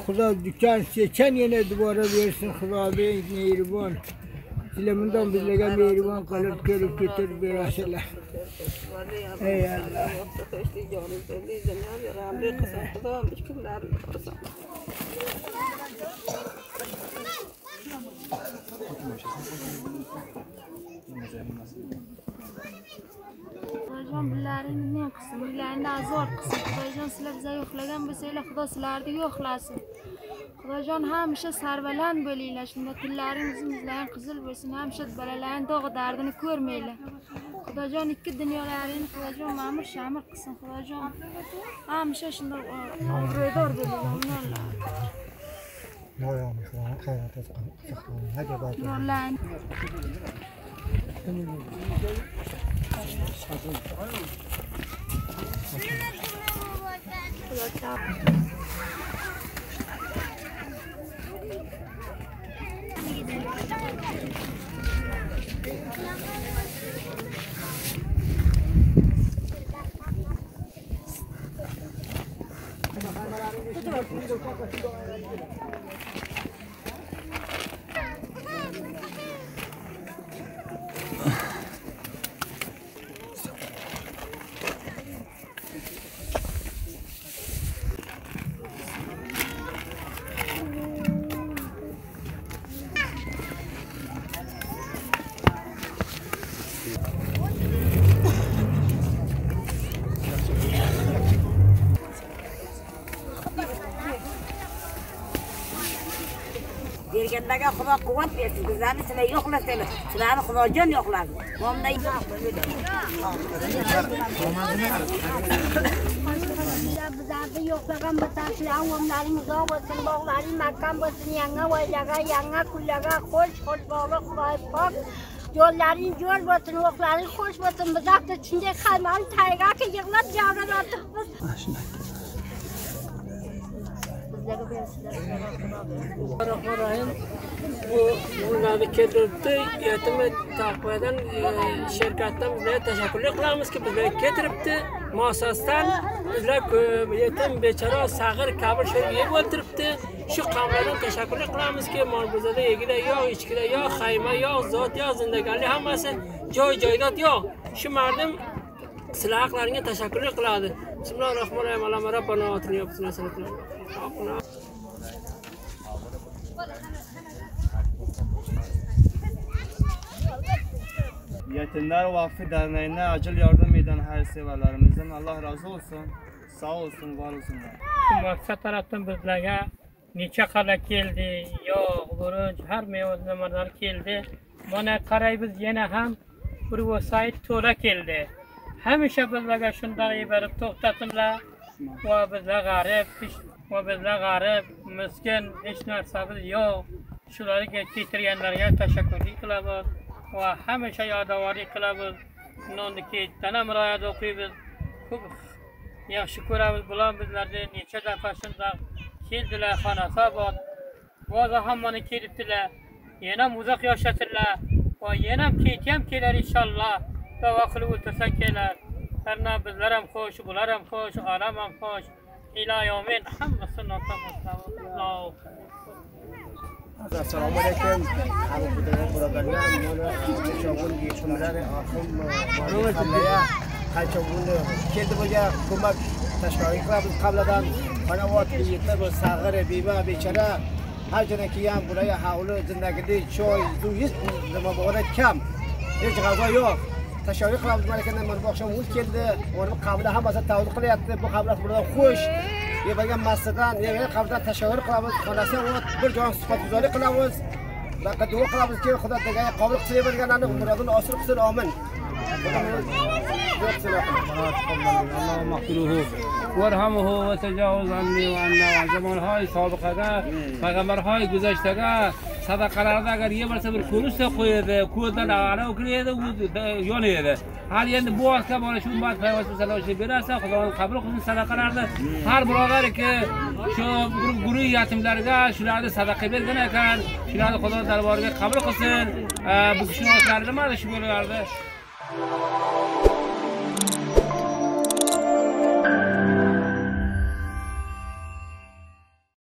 Xudo dükkan seçen yine duvara versin Xudo mehriban. Silemundan bizlarga mehriban qilib kelib ketirib berasizlar. Ey Allah. Xudojon bularni men qilsin, uylarini azor qilsin. Xudojon sizlar bizni yo'qlagan bo'lsanglar, Xudo sizlarni yo'qlasin. Xudojon hamisha sarbaland bo'linglar, shunda tillaringiz yuzlaring qizil bo'lsin, hamisha bolalarning dog'i dardini ko'rmanglar. Xudojon ikki dunyolaringni Xudojon ma'mur shamir qilsin. Xudojon hamisha shunda obro'dor bo'linglar. Berganlarga Xudo quvvat bersin, bizlarni sizlar yo'qlasanglar, sizlarni Xudojon yo'qlasin. Bizlarni yo'qlagan bo'lsa, sizlarning umrlaring uzoq bo'lsin, bog'laring mahkam bo'lsin, yangi oylarga, yangi kunlarga xush-xush bog'liq Xudoy pok. Yo'llaring yo'l bo'lsin, o'qlaring xush bo'lsin. Bizlar shunday xaymani tayga yig'lab javrab yotibmiz. Rahmonirrohim. Bu bunlarni keltiribdi. Yetimi taqvodan shirkatdan bizlarga tashakkurlik qilamizki, bizlarga keltiribdi. Muassasdan bizlar yetim, bechora, sag'ir, kabir sherga yeb o'ltiribdi. Shu qamlardan tashakkurlik qilamizki, mol bizada egida yo'q, ichkida yo'q, xayma yo'q, zot yo'q, zindagonlik hammasi joy-joyda yo'q. Shu mardim sizlar haqlaringga tashakkurlik qiladi. Bismillahirrohmanirrohim. Allohu robbana otina fid dunya. Yetimler Vakfı Derneği'ne acil yardım eden her severlerimizden Allah razı olsun, sağ olsun, var olsunlar. Muassasa tarafdan bizlarga necha qala keldi, yog', guruch, har meva nimalar keldi. Mana qaraymiz, yana ham bir vosait to'la keldi. Hamisha bizlarga shunday berib to'xtatinglar. Va bizlar g'arib, va bizlar g'arib, miskin, hech narsamiz yo'q. Shularga keltirganlarga tashakkurlik qilamiz va hamisha yodovorlik qilamiz. Nonni ketdan ham rivoyat o'qiymiz. Ko'p yaxshi ko'ramiz. Bular bizlarni necha dafa shundoq keldilar Xonasabod. Boza hammani kelibdilar. Yana ham uzoq yashasinlar va yana ham ketiyam kelar inshaalloh. Duo qilib o'tirsa kelar. Harna bizlar ham xush, bular ham xush, olam ham xush. Ila yomin hammasi notamiz. Assalomu alaykum. Hamma birodarlar, mana yetimlar oxir qancha buni keldi bo'lgan ko'mak tashkil qilamiz qabladan. Qanovat yetim, sag'ir, beva, bechora har joydan ham bularga havli, zindagili, choy, suv hech nima bor kam. Hech g'azo yo'q. Tashkil qilamiz malakadan mana bu oqshom o'z keldi. Uni qabla hammasi tavzih qilyapti. Bu qabla bulardan xush. Yebagan massadan, yebagan qabladan tashakkur qilamiz. Xonasi bir jon suhbatguzorlik qilamiz. Xudoga duo qilamizki, Xudo degan qabul qilsin, berganlarni murodini osil qilsin, amin. اللهم اغفره وارحمه وتجاوز عني وعنا وعن زمانهای سابقه پیغمبرهای گذشته sadaqalarni agar yemalsa bir ko'rishsa qo'yadi, ko'zdan anavi kiradi, yonadi. Hali endi bu vaqtga mana shu ummat payg'ambar sallallohu alayhi vasallam berarsa, Xudoning qabul qilsin sadaqalarni. Har birodarki shu guruh yetimlarga shularni sadaqa bergan ekan, shularni Xudo darboriga qabul qilsin. Bu kishining otlari nima shu bo'lardi?